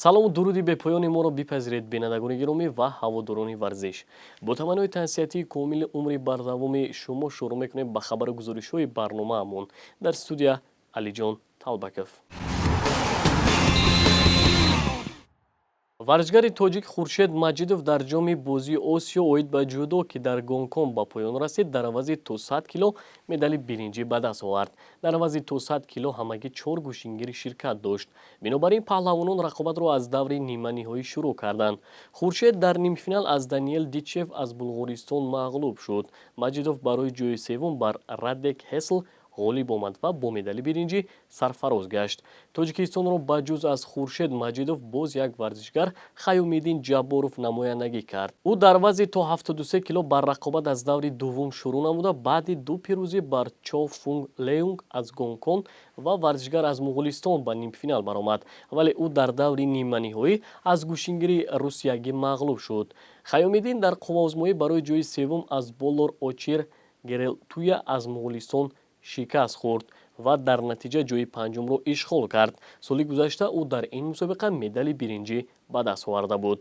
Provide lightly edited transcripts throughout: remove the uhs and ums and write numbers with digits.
Салому дуруди бепоёни моро бипазиред, бинандагони гиромӣ ва ҳаводорони варзиш. Бо таманнои тансиҳатии комили умри бардавоми шумо шурӯъ мекунем ба хабару гузоришҳои барномаамон. Дар студия Алиҷон Талбаков. Варзишгари тоҷик Хуршед Маҷидов дар ҷоми бозии Осиё оид ба ҷудо, ки дар Гонконг ба поён расид, дар вазни то 100 кило медали биринҷӣ ба даст овард. Дар вазни то 100 кило ҳамагӣ чор гӯштингири ширкат дошт. Бинобар ин паҳлавонон рақобатро аз даври ниманиҳоӣ шурӯъ карданд. Хуршед дар нимфинал аз Даниел Дичев аз Булғористон мағлуб шуд. Маҷидов барои ҷои севум бар Радек Ҳесл ғолиб омад ва бо медали биринҷӣ сарфароз гашт. Тоҷикистонро ба ҷуз аз Хуршед Маҷидов боз як варзишгар, Хайёмиддин Ҷабборов, намояндагӣ кард. Ӯ дар вазни то 73 кило бар рақобат аз даври дуввум шурӯъ намуда, баъди ду пирӯзӣ бар Чо Фунг Леунг аз Гонконг ва варзишгар аз Муғулистон ба нимфинал баромад, вале ӯ дар даври ниманиҳоӣ аз гӯштингири русиягӣ мағлуб шуд. Хайёмиддин дар қувваозмоӣ барои ҷои севум аз Болор Очир Герелтуя аз Муғулистон шикаст хӯрд ва дар натиҷа ҷои панҷумро ишғол кард. Соли гузашта ӯ дар ин мусобиқа медали биринҷӣ ба даст оварда буд.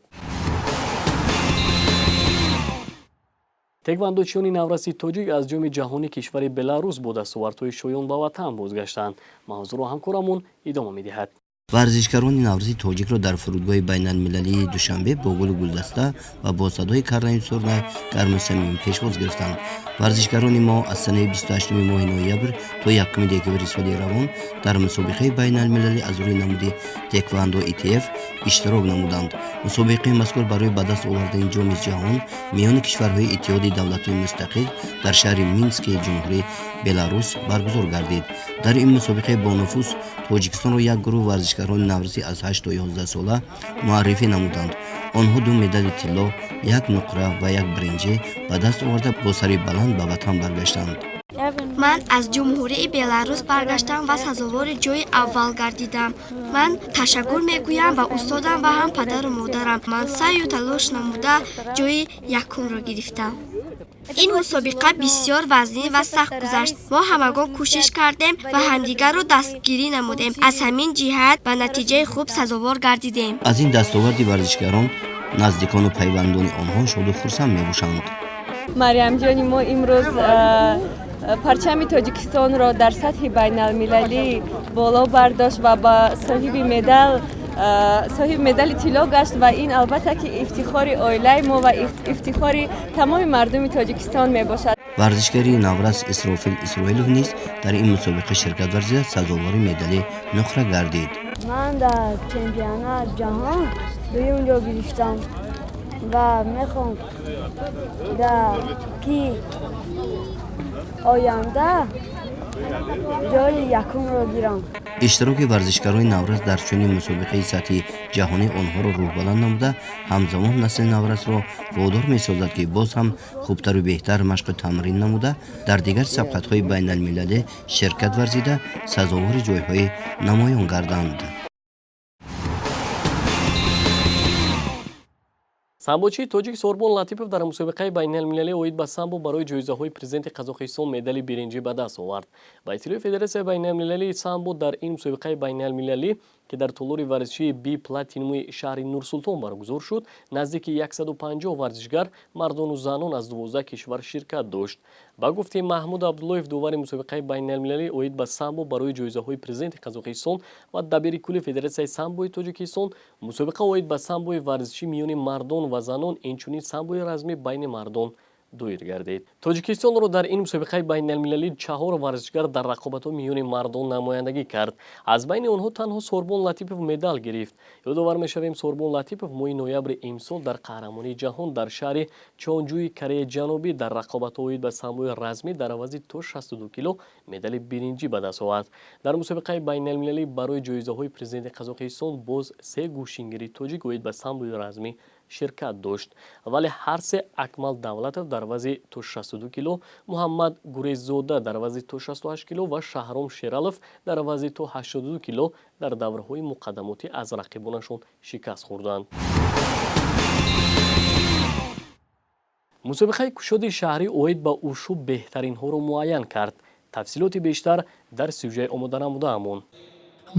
Теквандочиёни навраси тоҷик аз Ҷоми ҷаҳони кишвари Беларус бо дастовардҳои шоён ба ватан бозгаштанд. Мавзӯъро ҳамкорамон идома медиҳад. Варзишгарони навраси тоҷикро дар фурудгоҳи байналмилалии Душанбе бо гулу гулдаста ва бо садои карнаю сурнай гарму самимӣ пешвоз гирифтанд. Варзишгарони мо аз санаи 28 моҳи ноябр то 1 декабри соли равон дар мусобиқаи байналмилалӣ аз рӯи намуди теквандо ИТФ иштирок намуданд. Мусобиқаи мазкур барои ба даст овардани Ҷоми ҷаҳон миёни кишварҳои Иттиҳоди давлатҳои мустақил дар шаҳри Мински Ҷумҳурии Беларус баргузор гардид. Дар ин мусобиқаи бонуфуз Тоҷикистонро як гурӯҳ варзишгарони навраси аз 8 то 11 сола муаррифӣ намуданд. Онҳо ду медали тилло, як нуқра ва як биринҷӣ ба даст оварда, бо сари баланд ба ватан баргаштанд. Ман аз Ҷумҳурии Беларус баргаштам ва сазовори ҷои аввал гардидам. Ман ташаккур мегӯям ба устодам ва ҳам падару модарам. Ман саъю талош намуда, ҷои якумро гирифтам. Ин мусобиқа бисёр вазнин ва сахт гузашт. Мо ҳамагон кӯшиш кардем ва ҳамдигарро дастгирӣ намудем. Аз ҳамин ҷиҳат ба натиҷаи хуб сазовор гардидем. Аз ин дастоварди варзишгарон наздикону пайвандони онҳо шоду хурсанд мебошанд. Мариямҷони мо имрӯз парчами Тоҷикистонро дар сатҳи байналмилалӣ боло бардошт ва ба соҳиби медали тилло гашт ва ин албатта ки ифтихори оилаи мо ва ифтихори тамоми мардуми Тоҷикистон мебошад. Варзишгари наврас Исрофил Исроилов низ дар ин мусобиқа ширкат варзида, сазовори медали нуқра гардид. Ман дар чемпионат ҷаҳон дуюм ҷо гирифтам ва мехоҳам дар ки оянда ҷои якумро гирам. Иштироки варзишгарони наврас дар чунин мусобиқаи сатҳи ҷаҳонӣ онҳоро рӯҳбаланд намуда, ҳамзамон насли наврасро водор месозад, ки боз ҳам хубтару беҳтар машқу тамрин намуда, дар дигар сабқатҳои байналмилалӣ ширкат варзида, сазовори ҷойҳои намоён гарданд. Самбочии тоҷик Сорбон Латипов дар мусобиқаи байналмилалӣ оид ба самбо барои ҷоизаҳои президенти Қазоқистон медали биринҷӣ ба даст овард. Ба иттилои Федератсияи байналмилалии самбо, дар ин мусобиқаи байналмилалӣ, ки дар толори варзишии Би Платинуми шаҳри Нурсултон баргузор шуд, наздики 150 варзишгар, мардону занон, аз 12 кишвар ширкат дошт. Ба гуфти Маҳмуд Абдуллоев, довари мусобиқаи байналмилалӣ оид ба самбо барои ҷоизаҳои президенти Қазоқистон ва дабири кулли Федератсияи самбои Тоҷикистон, мусобиқа оид ба самбои варзишӣ миёни мардон ва занон, инчунин самбои размӣ байни мардон доир гардид. Тоҷикистонро дар ин мусобиқаи байналмилалӣ чаҳор варзишгар дар рақобатҳо миёни мардон намояндагӣ кард. Аз байни онҳо танҳо Сорбон Латипов медал гирифт. Ёдовар мешавем, Сорбон Латипов моҳи ноябри имсол дар қаҳрамонии ҷаҳон дар шаҳри Чонҷӯи Кореяи Ҷанубӣ дар рақобатҳо оид ба самбои размӣ дар вазни то 62 кило медали биринҷӣ ба даст овард. Дар мусобиқаи байналмилалӣ барои ҷоизаҳои президенти Қазоқистон боз се гӯштингири тоҷик оид ба самбои размӣ ширкат дошт, вале ҳар се, Акмал Давлатов дар вазни то 62 кило, Муҳаммад Гуреззода дар вазни то 68 кило ва Шаҳром Шералов дар вазни то 82 кило, дар даврҳои муқаддамотӣ аз рақибонашон шикаст хӯрданд. Мусобиқаи кушоди шаҳрӣ оид ба ушу беҳтаринҳоро муайян кард. Тафсилоти бештар дар сюжаи омода намудаамон.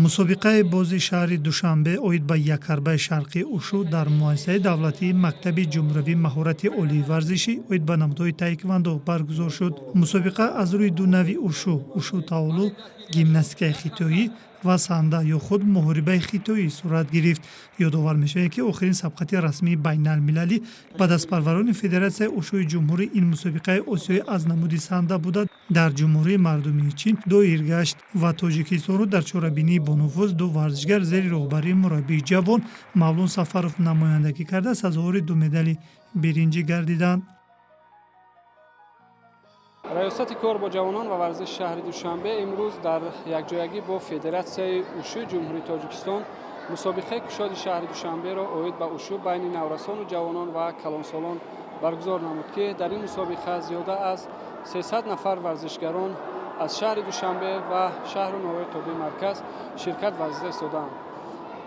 Мусобиқаи бози шаҳри Душанбе оид ба якарбаи шарқии ушу дар муассисаи давлатии мактаби ҷумҳуриявии маҳорати олии варзишӣ оид ба намудҳои таеквондо баргузор шуд. Мусобиқа аз рӯи ду нави ушу, ушу таолу, гимнастикаи хитоӣ ва санда ё худ муҳорибаи хитоӣ сурат гирифт. Ёдовар мешавад, ки охирин сабқати расмии байналмилалӣ ба дастпарварони Федератсияи ушӯи ҷумҳурӣ ин мусобиқаи осиёӣ аз намуди санда буда, дар Ҷумҳурии Мардумии Чин доир гашт ва Тоҷикистонро дар чорабинии бонуфуз ду варзишгар зери роҳбарии мураббии ҷавон Мавлон Сафаров намояндагӣ карда, сазовори ду медали биринҷӣ гардиданд. Раёсати кор бо ҷавонон ва варзиши шаҳри Душанбе имрӯз дар якҷоягӣ бо Федератсияи ушӯи Ҷумҳурии Тоҷикистон мусобиқаи кушоди шаҳри Душанберо оид ба ушу байни наврасону ҷавонон ва калонсолон баргузор намуд, ки дар ин мусобиқа зиёда аз 300 нафар варзишгарон аз шаҳри Душанбе ва шаҳру ноҳияи тобеи марказ ширкат варзида истодаанд.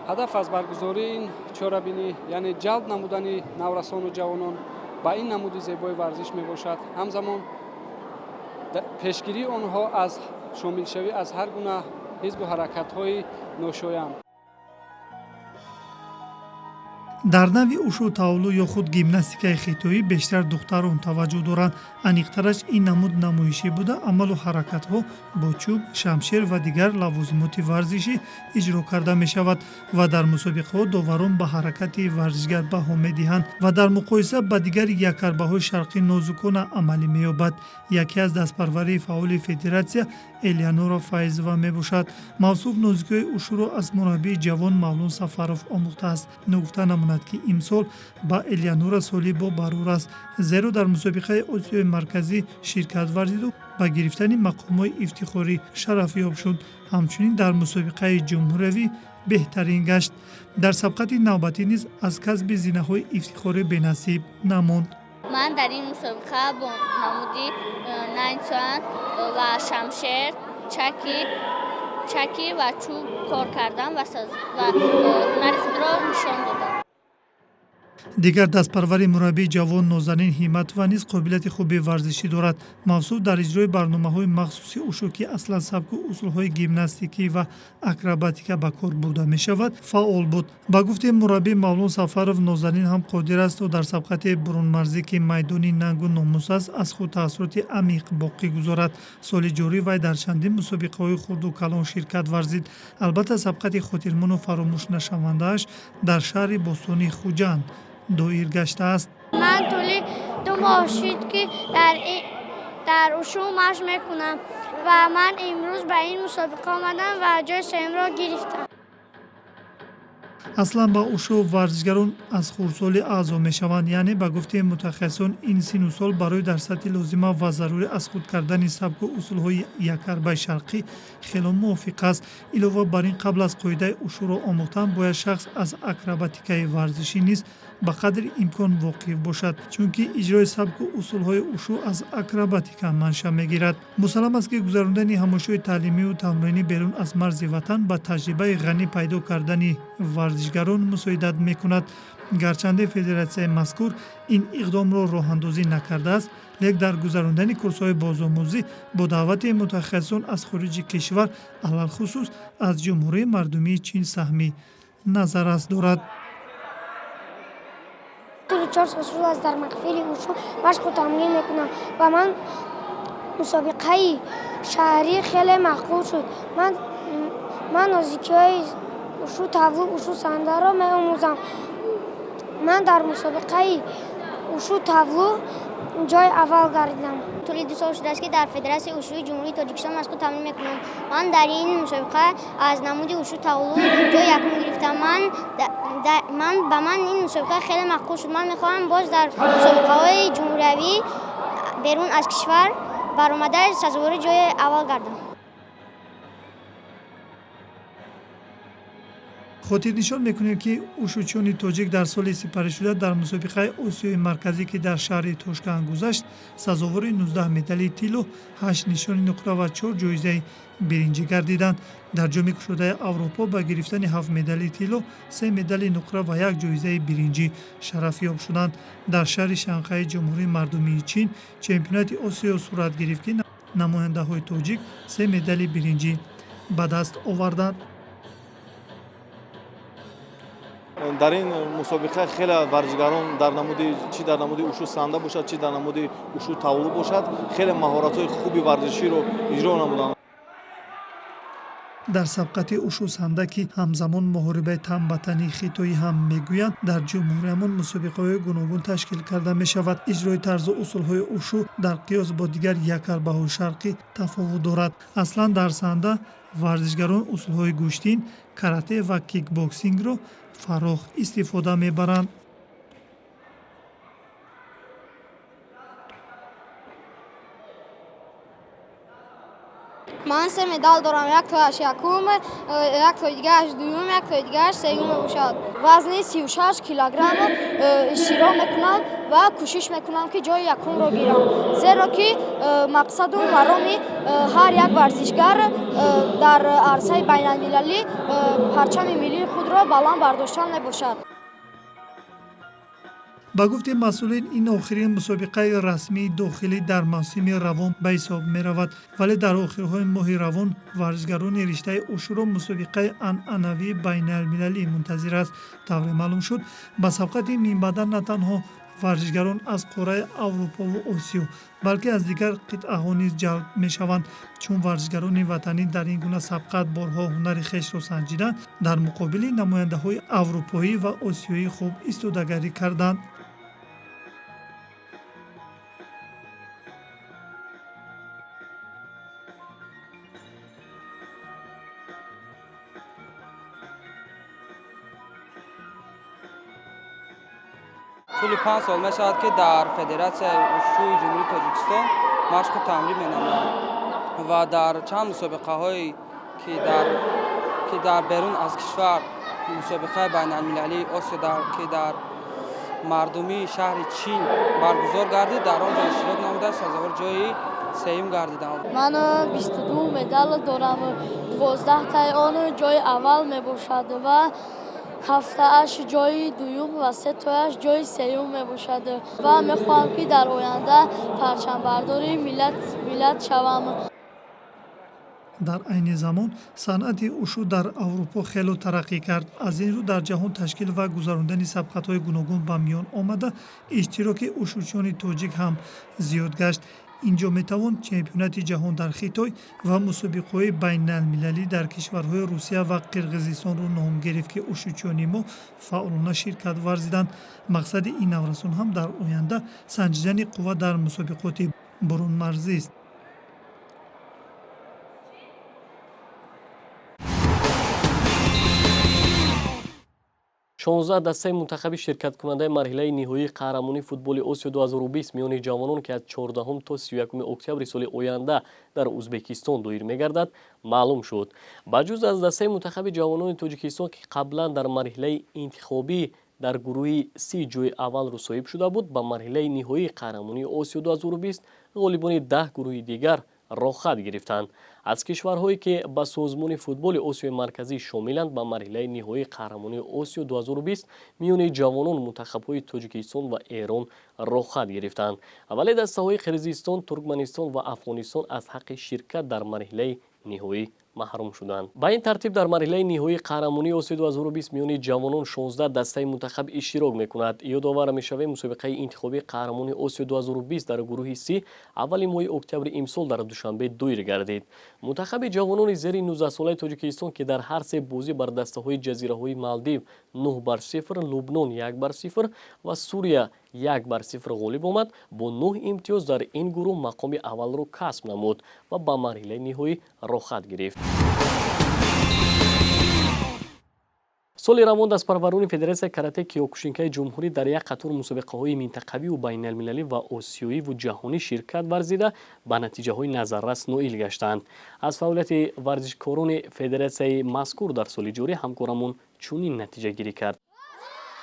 Ҳадаф аз баргузории ин чорабинӣ, яъне ҷалб намудани наврасону ҷавонон ба ин намуди зебои варзиш мебошад, ҳамзамон пешгирии онҳо аз шомилшавӣ аз ҳар гуна ҳизбу ҳаракатҳои ношоям. Дар нави ушу таолу ё худ гимнастикаи хитоӣ бештар духтарон таваҷҷӯҳ доранд. Аниқтараш, ин намуд намоишӣ буда, амалу ҳаракатҳо бо чӯб, шамшер ва дигар лавозимоти варзишӣ иҷро карда мешавад ва дар мусобиқаҳо доварон ба ҳаракати варзишгар баҳо медиҳанд ва дар муқоиса ба дигар якарбаҳои шарқӣ нозукона амалӣ меёбад. Яке аз дастпарварии фаъоли федератсия Элеонора Файзова мебошад. Мавсуф нозукиҳои ушуро аз мураббии ҷавон Мавлон Сафаров омӯхтааст. Ногуфта намонад, ки имсол ба Элеонора соли бо барур аст, зеро дар мусобиқаи Осиёи Марказӣ ширкат варзиду ба гирифтани мақомҳои ифтихорӣ шарафёб шуд. Ҳамчунин дар мусобиқаи ҷумҳуриявӣ беҳтарин гашт. Дар сабқати навбатӣ низ аз касби зинаҳои ифтихорӣ бенасиб намонд. Ман дар ин мусобиқа бо намуди найнсуан ва шамшер, чакӣ ва чӯб кор кардам ва ҳунари худро нишон додам. Дигар дастпарвари мураббии ҷавон Нозанин Ҳиматова низ қобилияти хуби варзишӣ дорад. Мавсуф дар иҷрои барномаҳои махсуси ушу, ки аслан сабку усулҳои гимнастикӣ ва акробатика ба кор бурда мешавад, фаъол буд. Ба гуфти мураббӣ Мавлон Сафаров, Нозанин ҳам қодир аст, то дар сабқати бурунмарзӣ, ки майдони нангу номус аст, аз худ таассуроти амиқ боқӣ гузорад. Соли ҷорӣ вай дар чандин мусобиқаҳои хурду калон ширкат варзид. Албатта, сабқати хотирмону фаромӯшнашавандааш дар шаҳри бостонии Хуҷанд доир гаштааст. Ман тӯли 2 моҳ шуд, ки дар ушу машқ мекунам ва ман имрӯз ба ин мусобиқа омадам ва ҷои сеюмро гирифтам. Аслан ба ушу варзишгарон аз хурдсолӣ аъзо мешаванд, яъне ба гуфтаи мутахассисон, ин сину сол барои дар сатҳи лозима ва зарурӣ аз худ кардани сабку усулҳои якарбаи шарқӣ хело мувофиқ аст. Илова бар ин, қабл аз қоидаи ушуро омӯхтан бояд шахс аз акробатикаи варзишӣ низ ба қадри имкон воқиф бошад, чунки иҷрои сабку усулҳои ушу аз акробатика маншаъ мегирад. Мусаллам аст, ки гузарондани ҳамоишҳои таълимию тамринӣ берун аз марзи ватан ба таҷрибаи ғанӣ пайдо кардани варзишгарон мусоидат мекунад. Гарчанде федератсияи мазкур ин иқдомро роҳандозӣ накардааст, лек дар гузарондани курсҳои бозомӯзӣ бо даъвати мутахассисон аз хориҷи кишвар, алалхусус аз Ҷумҳурии Мардумии Чин, саҳми назаррас дорад. Тӯли 4 сол аст дар маҳфили ушу машқу тамрин мекунам ва ман мусобиқаи шаҳрӣ хеле маъқул шуд. Ман нозикиҳои ушу тавлу, ушу сандаро меомӯзам. Ман дар мусобиқаи ушу тавлу ҷои аввал гардидам. Тӯли 2 сол шудааст, ки дар Федератсияи ушӯи Ҷумҳурии Тоҷикистон машқу тамрин мекунам. Ман дар ин мусобиқа аз намуди ушу тавлу ҷои якум гирифтам. Ба ман ин мусобиқа хеле маъқул шуд. Ман мехоҳам боз дар мусобиқаҳои ҷумҳуриявӣ берун аз кишвар баромада сазовори ҷои аввал гардам. Хотирнишон мекунем, ки ушучони тоҷик дар соли сипаришуда дар мусобиқаи Осиёи Марказӣ, ки дар шаҳри Тошканд гузашт, сазовори 19 медали тилло, 8 нишони нуқра ва 4 ҷоизаи биринҷӣ гардиданд. Дар ҷоми кушодаи Аврупо ба гирифтани 7 медали тилло, 3 медали нуқра ва 1 ҷоизаи биринҷӣ шарафёб шуданд. Дар шаҳри Шанхайи Ҷумҳурии Мардумии Чин чемпионати Осиё сурат гирифт, ки намояндаҳои тоҷик 3 медали биринҷӣ ба даст оварданд. Дар ин мусобиқа хеле варзишгарон дар намуди чӣ дар намуди ушу санда бошад, чӣ дар намуди ушу таолу бошад, хеле маҳоратҳои хуби варзиширо иҷро намуданд. Дар сабқати ушу санда, ки ҳамзамон муҳорибаи тан ба тани хитоӣ ҳам мегӯянд, дар ҷумҳуриямон мусобиқаҳои гуногун ташкил карда мешавад. Иҷрои тарзу усулҳои ушу дар қиёс бо дигар якарбаҳои шарқӣ тафовут дорад. Аслан дар санда варзишгарон усулҳои гӯштин, карате ва кикбоксингро фарох истифода мебаранд. Ман се медал дорам: яктояш якум, яктои дигааш дуюм, яктои дигааш сеюм мебошад. Вазни 36 килограмм иштирок мекунам ва кӯшиш мекунам, ки ҷои якумро гирам, зеро ки мақсаду мароми ҳар як варзишгар дар арсаи байналмилалӣ парчами миллии худро баланд бардоштан мебошад. Ба гуфти масъулин, ин охирин мусобиқаи расмии дохилӣ дар мавсими равон ба ҳисоб меравад, вале дар охирҳои моҳи равон варзишгарони риштаи ушуро мусобиқаи анъанавии байналмилалӣ мунтазир аст. Тавре маълум шуд, ба сабқати минбаъда на танҳо варзишгарон аз қораи Аврупову Осиё, балки аз дигар қитъаҳо низ ҷалб мешаванд. Чун варзишгарони ватанӣ дар ин гуна сабқат борҳо ҳунари хешро санҷиданд, дар муқобили намояндаҳои аврупоӣ ва осиёӣ хуб истодагарӣ карданд. Тӯли 5 сол мешавад, ки дар Федератсияи ушӯи Ҷумҳурии Тоҷикистон машқу тамрин менамоям ва дар чанд мусобиқаҳое, ки дар берун аз кишвар, мусобиқаи байналмилалии Осиё, ки дар мардумии шаҳри Чин баргузор гардид, дар он ҷо иштирок намуда, сазовори ҷои сеюм гардидам. Ман 22 медал дорам, 12таи он ҷои аввал мебошад ва ҳафтааш ҷои дуюм ва сетояш ҷои сеюм мебошад ва мехоҳам, ки дар оянда парчамбардори миллат шавам. Дар айни замон санъати ушу дар Аврупо хело тараққӣ кард. Аз ин рӯ дар ҷаҳон ташкил ва гузарондани сабқатҳои гуногун ба миён омада, иштироки ушучиёни тоҷик ҳам зиёд гашт. Инҷо метавон чемпионати ҷаҳон дар Хитой ва мусобиқаҳои байналмилалӣ дар кишварҳои Русия ва Қирғизистонро ном гирифт, ки ушучиёни мо фаъолона ширкат варзиданд. Мақсади ин наврасон ҳам дар оянда санҷидани қувва дар мусобиқоти бурунмарзист. 16 дастаи мунтахаби ширкаткунандаи марҳилаи ниҳоии қаҳрамонии футболи Осиё 2020 миёни ҷавонон, ки аз 14 то 31 октябри соли оянда дар Узбекистон доир мегардад, маълум шуд. Ба ҷуз аз дастаи мунтахаби ҷавонони Тоҷикистон, ки қаблан дар марҳилаи интихобӣ дар гурӯҳи си ҷои аввалро соҳиб шуда буд, ба марҳилаи ниҳоии қаҳрамонии Осиё 2020 ғолибони 10 гурӯҳи дигар роҳхат гирифтанд. Аз кишварҳое, ки ба созмони футболи Осиёи Марказӣ шомиланд, ба марҳилаи ниҳоии қаҳрамонии Осиё 2020 миёни ҷавонон мунтахабҳои Тоҷикистон ва Эрон роҳхат гирифтанд. Вале дастаҳои Қирғизистон, Туркманистон ва Афғонистон аз ҳаққи ширкат дар марҳилаи ниҳоӣ маҳрум шуданд. Ба ин тартиб дар марҳилаи ниҳоии қаҳрамонии Осиё 2020 миёни ҷавонон 16 дастаи мунтахаб иштирок мекунад. Ёдовар мешавем, мусобиқаи интихобии қаҳрамони Осиё 2020 дар гурӯҳи си аввали моҳи октябри имсол дар Душанбе доир гардид. Мунтахаби ҷавонони зери 19-солаи Тоҷикистон, ки дар ҳар се бозӣ бар дастаҳои ҷазираҳои Малдив 9-0, Лубнон 1-0 ва Сурия 1-0 ғолиб омад, бо 9 имтиёз дар ин гурӯҳ мақоми аввалро касб намуд ва ба марҳилаи ниҳоӣ роҳхат гирифт. Соли равон дастпарварони Федератсияи карате киёкушинкаи ҷумҳурӣ дар як қатор мусобиқаҳои минтақавиву байналмилалӣ ва осиёиву ҷаҳонӣ ширкат варзида, ба натиҷаҳои назаррас ноил гаштанд. Аз фаъолияти варзишкорони федератсияи мазкур дар соли ҷорӣ ҳамкорамон чунин натиҷагирӣ кард.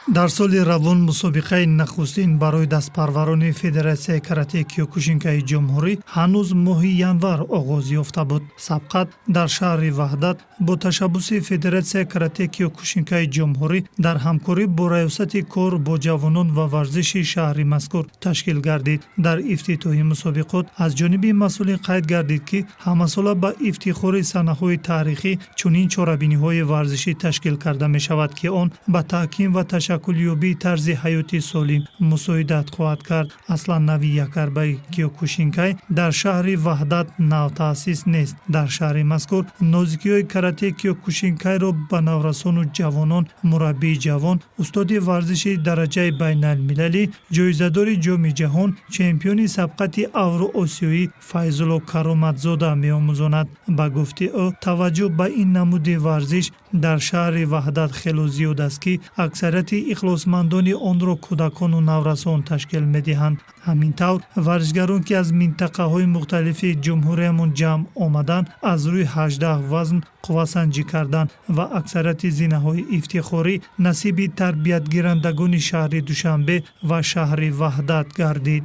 Дар соли равон мусобиқаи нахустин барои дастпарварони Федератсияи каратеи киёкушинкаи ҷумҳурӣ ҳанӯз моҳи январ оғоз ёфта буд. Сабқат дар шаҳри Ваҳдат бо ташаббуси Федератсияи каратеи киёкушинкаи ҷумҳурӣ дар ҳамкорӣ бо Раёсати кор бо ҷавонон ва варзиши шаҳри мазкур ташкил гардид. Дар ифтитоҳи мусобиқот аз ҷониби масъулин қайд гардид, ки ҳамасола ба ифтихори санаҳои таърихӣ чунин чорабиниҳои варзишӣ ташкил карда мешавад, ки он ба таҳким ва ташаккулёбии тарзи ҳаёти солим мусоидат хоҳад кард. Аслан нави якарбаи киёкушинкай дар шаҳри Ваҳдат навтаъсис нест. Дар шаҳри мазкур нозикиҳои каратеи киёкушинкайро ба наврасону ҷавонон мураббии ҷавон, устоди варзиши дараҷаи байналмилалӣ, ҷоизадори Ҷоми ҷаҳон, чемпиони сабқати Авроосиёӣ Файзулло Кароматзода меомӯзонад. Ба гуфти ӯ, таваҷҷӯҳ ба ин намуди варзиш дар шаҳри Ваҳдат хело зиёд аст, ки аксарияти ихлосмандони онро кӯдакону наврасон ташкил медиҳанд. Ҳамин тавр, варзишгарон, ки аз минтақаҳои мухталифи ҷумҳуриямон ҷамъ омаданд, аз рӯи 18 вазн қуввасанҷӣ карданд ва аксарияти зинаҳои ифтихорӣ насиби тарбиятгирандагони шаҳри Душанбе ва шаҳри Ваҳдат гардид.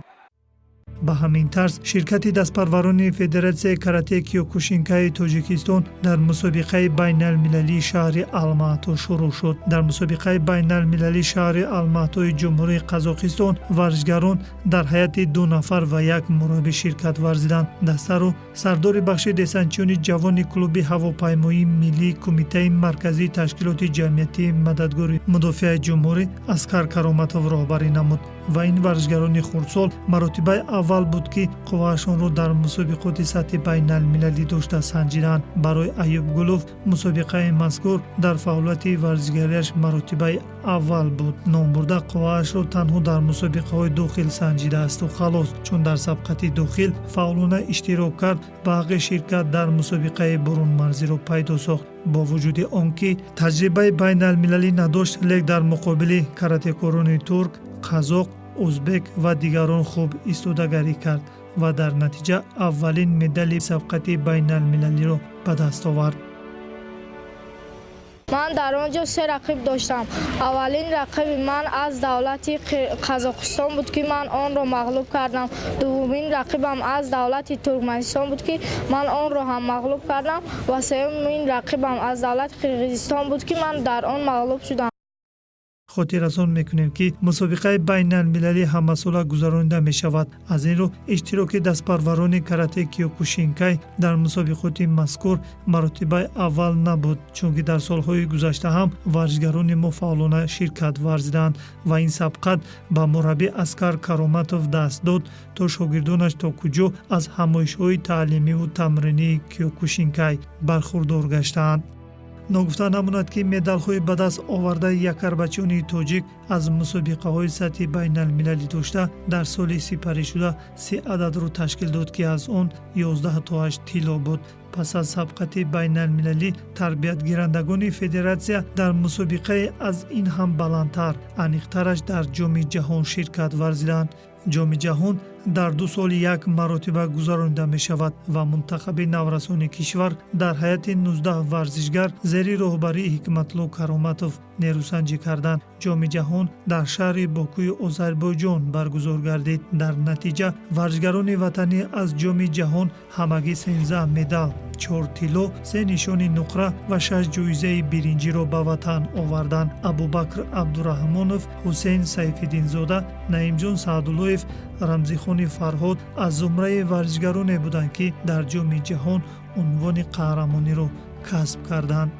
Ба ҳамин тарз ширкати дастпарварони Федератсияи каратеи киёкушинкаи Тоҷикистон дар мусобиқаи байналмилалии шаҳри Алмаато шурӯъ шуд. Дар мусобиқаи байналмилалии шаҳри Алмаатои Ҷумҳурии Қазоқистон варзишгарон дар ҳайати 2 нафар ва як мураббӣ ширкат варзиданд. Дастаро сардори бахши десантчиёни ҷавони клуби ҳавопаймоии миллии Кумитаи марказии ташкилоти ҷамъиятии мададгори мудофиаи ҷумҳурӣ Аскар Кароматов роҳбарӣ намуд ва ин варзишгарони хурдсол маротибаи аввал буд, ки қувваашонро дар мусобиқоти сатҳи байналмилалӣ дошта санҷиданд. Барои Аюб Гулов мусобиқаи мазкур дар фаъолияти варзишгариаш маротибаи аввал буд. Номбурда қувваашро танҳо дар мусобиқаҳои дохил санҷидаасту халос, чун дар сабқати дохил фаъолона иштирок кард ва ҳаққи ширкат дар мусобиқаи бурунмарзиро пайдо сохт. Бо вуҷуди он ки таҷрибаи байналмилалӣ надошт, лек дар муқобили каратекорони турк, қазоқ, узбек ва дигарон хуб истодагарӣ кард ва дар натиҷа аввалин медали сабқати байналмилалиро ба даст овард. Ман дар он ҷо 3 рақиб доштам. Аввалин рақиби ман аз давлати Қазоқистон буд, ки ман онро мағлуб кардам. Дуввумин рақибам аз давлати Туркманистон буд, ки ман онро ҳам мағлуб кардам, ва сеюмин рақибам аз давлати Қирғизистон буд, ки ман дар он мағлуб шудам. Хотиррасон мекунем, ки мусобиқаи байналмилалӣ ҳамасола гузаронида мешавад. Аз ин рӯ иштироки дастпарварони каратеи киёкушинкай дар мусобиқоти мазкур маротибаи аввал набуд, чунки дар солҳои гузашта ҳам варзишгарони мо фаъолона ширкат варзиданд ва ин сабқат ба мураббӣ Аскар Кароматов даст дод, то шогирдонаш то куҷо аз ҳамоишҳои таълимиву тамринии киёкушинкай бархурдор гаштаанд. Ногуфта намонад, ки медалҳои ба даст овардаи якарбачиёни тоҷик аз мусобиқаҳои сатҳи байналмилалӣ дошта дар соли сипаришуда 3 ададро ташкил дод, ки аз он 11 тоаш тилло буд. Пас аз сабқати байналмилалӣ тарбиятгирандагони федератсия дар мусобиқаи аз ин ҳам баландтар, аниқтараш дар Ҷоми ҷаҳон ширкат варзиданд. Ҷоми ҷаҳон дар 2 соли як маротиба гузаронида мешавад ва мунтахаби наврасони кишвар дар ҳайати 19 варзишгар зери роҳбарии Ҳикматлло Кароматов нерӯсанҷӣ карданд. Ҷоми ҷаҳон дар шаҳри Бокуи Озарбойҷон баргузор гардид. Дар натиҷа варзишгарони ватанӣ аз Ҷоми ҷаҳон ҳамагӣ 13 медал, 4 тилло, 3 нишони нуқра ва 6 ҷоизаи биринҷиро ба ватан оварданд. Абубакр Абдураҳмонов, Ҳусейн Сайфиддинзода, Наимҷон Саъдуллоев, Рамзихони Фарҳод аз зумраи варзишгароне буданд, ки дар Ҷоми ҷаҳон унвони қаҳрамониро касб карданд.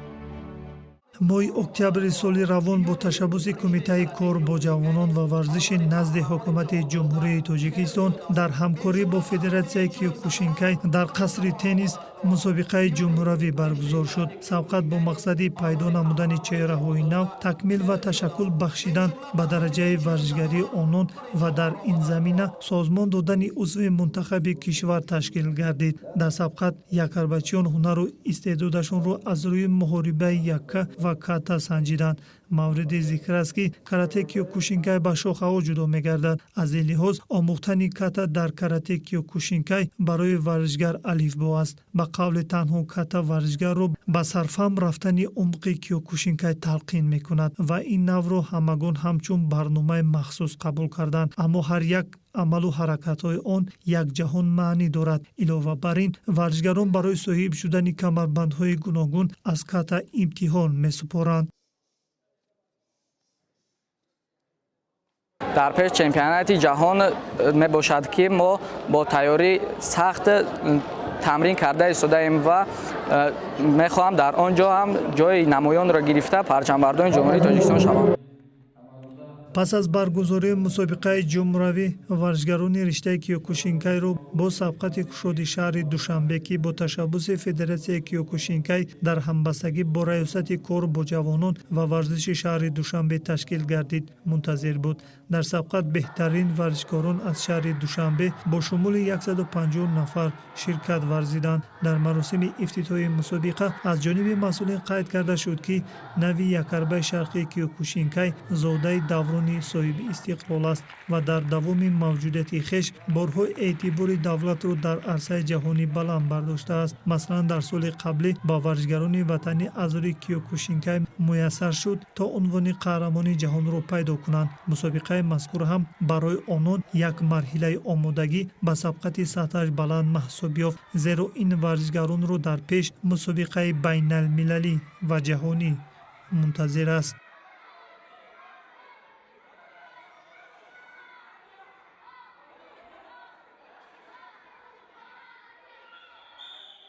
Моҳи октябри соли равон бо ташаббуси Кумитаи кор бо ҷавонон ва варзиши назди Ҳукумати Ҷумҳурии Тоҷикистон дар ҳамкорӣ бо Федератсияи киёкушинкай дар қасри теннис мусобиқаи ҷумҳуравӣ баргузор шуд. Сабқат бо мақсади пайдо намудани чеҳраҳои нав, такмил ва ташаккул бахшидан ба дараҷаи варзишгарии онон ва дар ин замина созмон додани узви мунтахаби кишвар ташкил гардид. Дар сабқат якарбачиён ҳунару истеъдодашонро аз рӯи муҳорибаи якка ва ката санҷиданд. Мавриди зикр аст, ки карате киёкушинкай ба шохаҳо ҷудо мегардад. Аз ин лиҳоз омӯхтани ката дар карате киёкушинкай барои варзишгар алифбо аст. Ба қавли танҳо ката варзишгарро ба сарфаҳм рафтани умқи киёкушинкай талқин мекунад ва ин навъро ҳамагон ҳамчун барномаи махсус қабул карданд. Аммо ҳар як амалу ҳаракатҳои он як ҷаҳон маънӣ дорад. Илова бар ин, варзишгарон барои соҳиб шудани камарбандҳои гуногун аз ката имтиҳон месупоранд. Дар пеш чемпионати ҷаҳон мебошад, ки мо бо тайёрӣ сахт тамрин карда истодаем ва мехоҳам дар он ҷо ҳам ҷои намоёнро гирифта парчамбардони Ҷумҳурии Тоҷикистон шавам. Пас аз баргузории мусобиқаи ҷумҳуравӣ варзишгарони риштаи киёкушинкайро бо сабқати кушоди шаҳри Душанбе, ки бо ташаббуси Федератсияи киёкушинкай дар ҳамбастагӣ бо Раёсати кор бо ҷавонон ва варзиши шаҳри Душанбе ташкил гардид, мунтазир буд. Дар сабқат беҳтарин варзишкорон аз шаҳри Душанбе бо шумули 150 нафар ширкат варзиданд. Дар маросими ифтитоҳи мусобиқа аз ҷониби масъулин қайд карда шуд, ки нави якарбаи шарқии киёкушинкай зодаи даврони соҳиби истиқлол аст ва дар давоми мавҷудияти хеш борҳо эътибори давлатро дар арсаи ҷаҳонӣ баланд бардоштааст. Масалан, дар соли қаблӣ ба варзишгарони ватанӣ аз рӯи киёкушинкай муяссар шуд то унвони қаҳрамони ҷаҳонро пайдо кунанд. Мусобиқаи мазкур ҳам барои онон як марҳилаи омодагӣ ба сабқати сатҳаш баланд маҳсуб ёфт, зеро ин варзишгаронро дар пеш мусобиқаи байналмилалӣ ва ҷаҳонӣ мунтазир аст.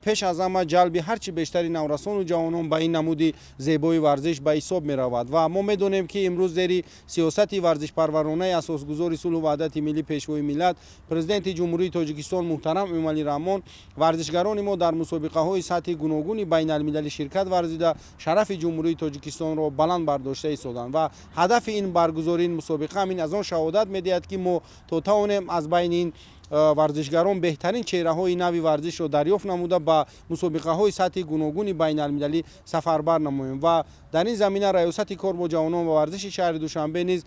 Пеш аз ҳама ҷалби ҳарчи бештари наврасону ҷавонон ба ин намуди зебои варзиш ба ҳисоб меравад ва мо медонем, ки имрӯз зери сиёсати варзишпарваронаи асосгузори сулҳу ваҳдати миллӣ, Пешвои миллат, Президенти Ҷумҳурии Тоҷикистон муҳтарам Эмомалӣ Раҳмон варзишгарони мо дар мусобиқаҳои сатҳи гуногуни байналмилалӣ ширкат варзида шарафи Ҷумҳурии Тоҷикистонро баланд бардошта истоданд ва ҳадафи ин баргузории ин мусобиқа ҳамин аз он шаҳодат медиҳад, ки мо то тавонем аз байни ин варзишгарон беҳтарин чеҳраҳои нави варзишро дарёфт намуда ба мусобиқаҳои сатҳи гуногуни байналмилалӣ сафарбар намоем ва дар ин замина Раёсати кор бо ҷавонон ва варзиши шаҳри Душанбе низ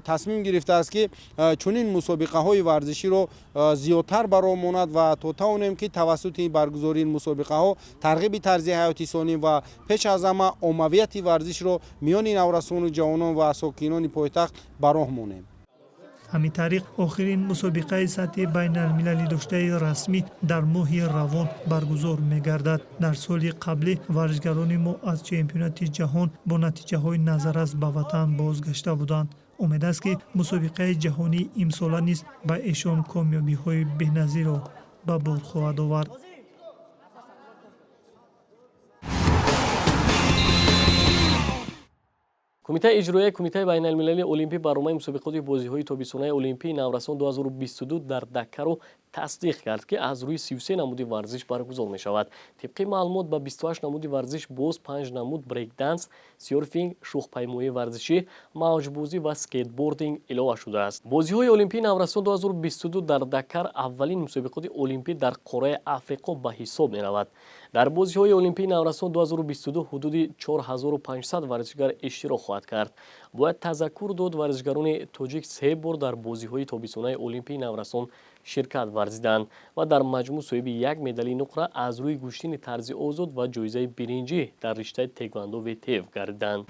тасмим гирифтааст, ки чунин мусобиқаҳои варзиширо зиёдтар бароҳ монад ва то тавонем, ки тавассути баргузории ин мусобиқаҳо тарғиби тарзи ҳаёти солим ва пеш аз ҳама оммавияти варзишро миёни наврасону ҷавонон ва сокинони пойтахт бароҳ монем. Ҳамин тариқ охирин мусобиқаи сатҳи байналмилалӣ доштаи расмӣ дар моҳи равон баргузор мегардад. Дар соли қаблӣ варзишгарони мо аз чемпионати ҷаҳон бо натиҷаҳои назаррас ба ватан бозгашта буданд. Умед аст, ки мусобиқаи ҷаҳонии имсола низ ба эшон комёбиҳои беназирро ба бор хоҳад овард. Кумитаи иҷроияи Кумитаи байналмилалии олимпӣ барномаи мусобиқоти бозиҳои тобистонаи олимпии наврасон 2022 дар Дакарро тасдиқ кард, ки аз рӯи 33 намуди варзиш баргузор мешавад. Тибқи маълумот, ба 28 намуди варзиш боз 5 намуд брейкданс, сёрфинг, шӯхпаймоии варзишӣ, мавҷбозӣ ва скейтбординг илова шудааст. Бозиҳои олимпии наврасон 2022 дар Дакар аввалин мусобиқоти олимпӣ дар қораи Африқо ба ҳисоб меравад. Дар бозиҳои олимпии наврасон 2022 ҳудуди 4500 варзишгар иштирок хоҳад кард. Бояд тазаккур дод, варзишгарони тоҷик се бор дар бозиҳои тобистонаи олимпии наврасон ширкат варзиданд ва дар маҷмӯъ соҳиби як медали нуқра аз рӯи гӯштини тарзи озод ва ҷоизаи биринҷӣ дар риштаи теквандо ВТФ гардиданд.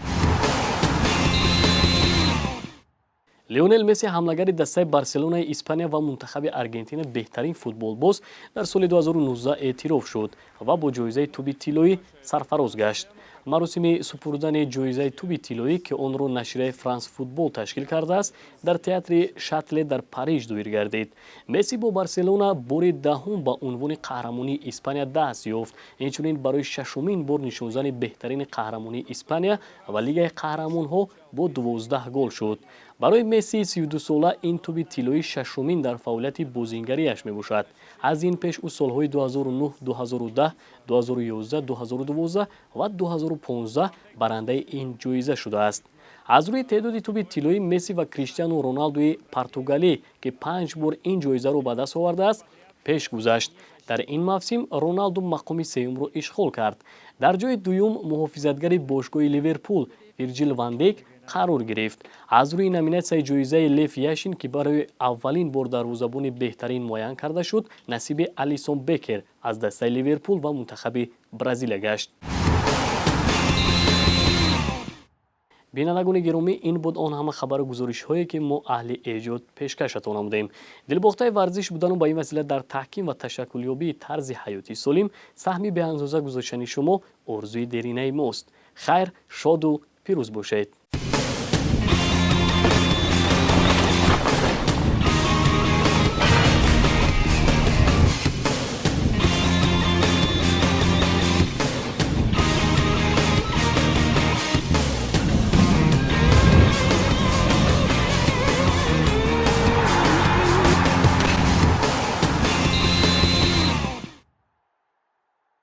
Лионел Месси, ҳамлагари дастаи Барселонаи Испания ва мунтахаби Аргентина, беҳтарин футболбоз дар соли 2019 эътироф шуд ва бо ҷоизаи туби тиллоӣ сарфароз гашт. Маросими супурдани ҷоизаи туби тиллоӣ, ки онро нашрияи Франс Футбол ташкил кардааст, дар театри Шатле дар Париж доир гардид. Месси бо Барселона бори даҳум ба унвони қаҳрамонии Испания даст ёфт. Инчунин барои шашумин бор нишонзани беҳтарини қаҳрамонии Испания ва Лигаи қаҳрамонҳо бо 12 гол шуд. Барои Месси 32сола ин туби тиллоӣ шашумин дар фаъолияти бозингариаш мебошад. Аз ин пеш ӯ солҳои 2009, 2010, 2011, 2012 ва 2015 барандаи ин ҷоиза шудааст. Аз рӯи теъдоди туби тиллоӣ Месси ва Криштиану Роналдуи португалӣ, ки 5 бор ин ҷоизаро ба даст овардааст, пеш гузашт. Дар ин мавсим Роналду мақоми сеюмро ишғол кард. Дар ҷои дуюм муҳофизатгари бошгоҳи Ливерпул Вирҷил ван Дейк Қарор гирифт. Аз рӯи номинатсияи ҷоизаи Лев Яшин, ки барои аввалин бор дарвозабони беҳтарин муайян карда шуд, насиби Алисон Бекер аз дастаи Ливерпул ва мунтахаби Бразилия гашт. Бинандагони гиромӣ, ин буд он ҳама хабару гузоришҳое, ки мо аҳли эҷод пешкашатон намудем. Дилбохтаи варзиш будану ба ин васила дар таҳким ва ташаккулёбии тарзи ҳаёти солим саҳми беандоза гузоштани шумо орзуи деринаи мост. Хайр, шоду пирӯз бошед.